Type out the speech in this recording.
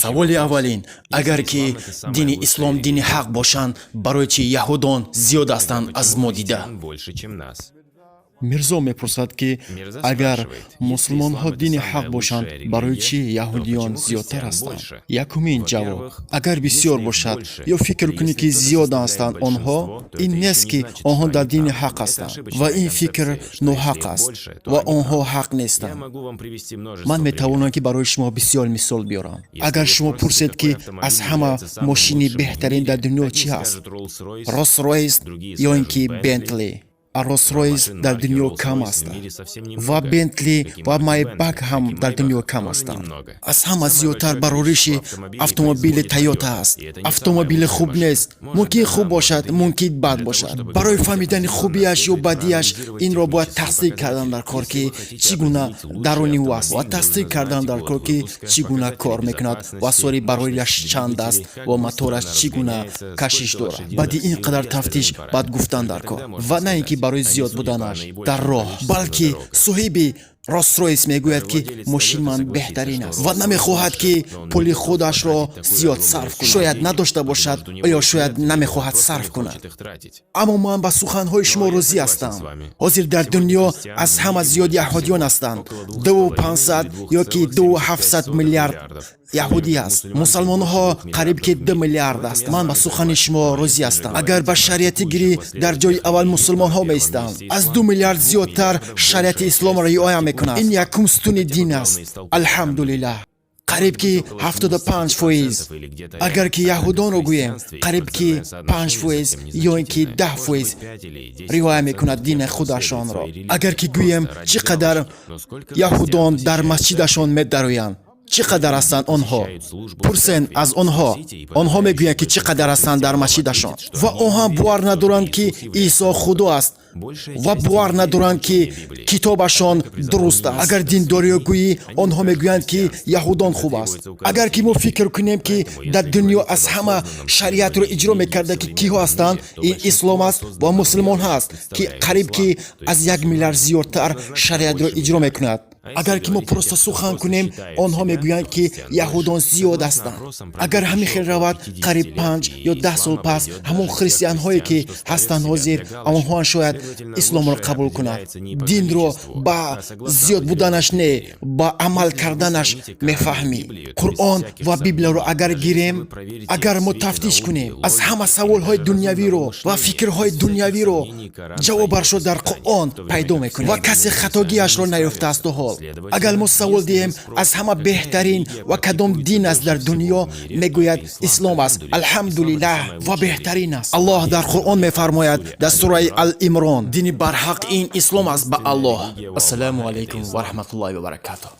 Саволи аввалин: агар ки дини ислом дини ҳақ бошанд, барои чӣ яҳудон зиёд ҳастанд аз мо дида? Мирзо мепурсад, ки агар мусулмонҳо дини ҳақ бошанд, барои чӣ яҳудиён зиёдтар ҳастанд? Якумин ҷавоб: агар бисёр бошад ё фикр кунӣ, ки зиёд ҳастанд онҳо, ин нест, ки онҳо дар дини ҳақ ҳастанд, ва ин фикр ноҳақ аст ва онҳо ҳақ нестанд. Ман метавонам, ки барои шумо бисёр мисол биёрам. Агар шумо пурсед, ки аз ҳама мошини беҳтарин дар дунё чӣ аст, Роллс Ройс ё ин ки Бентли, Роллс дар дунё кам ҳастанд ва Бентли ва Майбак ҳам дар дунё кам ҳастанд. Аз ҳама зиёдтар барориши автомобили Тойота аст. Автомобили хуб нест, мумкин хуб бошад, мумкин бад бошад. Барои фаҳмидани хубиаш ё бадиаш инро бояд тасдиқ кардан дар кор, ки чӣ гуна даруни ӯ аст, ва тасдиқ кардан дар кор, ки чӣ гуна кор мекунад ва соли барориаш чанд аст ва мотораш чӣ гуна кашиш дорад. Баъди ин қадар тафтиш баъд гуфтан дар кор, ва на ин ки барои зиёд буданаш дар роҳ, балки соҳиби Роллс-Ройс мегӯяд, ки мошин ман беҳтарин аст, ва намехоҳад, ки пули худашро зиёд сарф кунад. Шояд надошта бошад ё шояд намехоҳад сарф кунад. Аммо ман ба суханҳои шумо розӣ ҳастам. Ҳозир дар дунё аз ҳама зиёд яҳудиён ҳастанд, 2,500 ё ки 2,7 миллиард яҳудӣ аст. Мусалмонҳо қариб ки 2 миллиард аст. Ман ба сухани шумо розӣ ҳастам. Агар ба шариатӣ гирӣ, дар ҷои аввал мусулмонҳо меистанд. Аз 2 миллиард зиёдтар шариати исломро риоя мекунад. Ин якум сутуни дин аст, алҳамдулиллаҳ, қариб ки 75%. Агар ки яҳудонро гӯем, қариб ки 5% ё ин ки 10% риоя мекунад дини худашонро. Агар ки гӯем, чӣ қадар яҳудон дар масҷидашон медароянд, чӣ қадар ҳастанд онҳо, пурсен аз онҳо, онҳо мегӯянд, ки чӣ қадар ҳастанд дар масҷидашон. Ва онҳам бовар надоранд, ки Исо худо аст, ва бовар надоранд, ки китобашон дуруст аст. Агар диндориё гӯӣ, онҳо мегӯянд, ки яҳудон хуб аст. Агар ки мо фикр кунем, ки дар дунё аз ҳама шариатро иҷро мекарда, ки киҳо ҳастанд, ин ислом аст ва мусулмон ҳаст, ки қариб ки аз 1 миллиард зиёдтар шариатро иҷро мекунад. Агар ки мо просто сухан кунем, онҳо мегӯянд, ки яҳудон зиёд ҳастанд. Агар ҳамин хел равад, қариб 5 ё 10 сол пас ҳамон христианҳое, ки ҳастанд ҳозир, онҳоам шояд исломро қабул кунад. Динро ба зиёд буданаш не, ба амал карданаш мефаҳмӣ. Қуръон ва Библияро агар гирем, агар мо тафтиш кунем, аз ҳама саволҳои дунявиро ва фикрҳои дунявиро ҷавобашро дар Қуръон пайдо мекунем ва касе хатогиашро наёфтааст то ҳол. Агар мо савол диҳем, аз ҳама беҳтарин ва кадом дин аст дар дунё, мегӯяд, ислом аст, алҳамдулиллаҳ, ва беҳтарин аст. Аллоҳ дар Қуръон мефармояд, дар сураи Ал-Имрон: дини барҳақ ин ислом аст ба Аллоҳ. Ассалому алайкум ва раҳматуллоҳи ва баракатуҳ.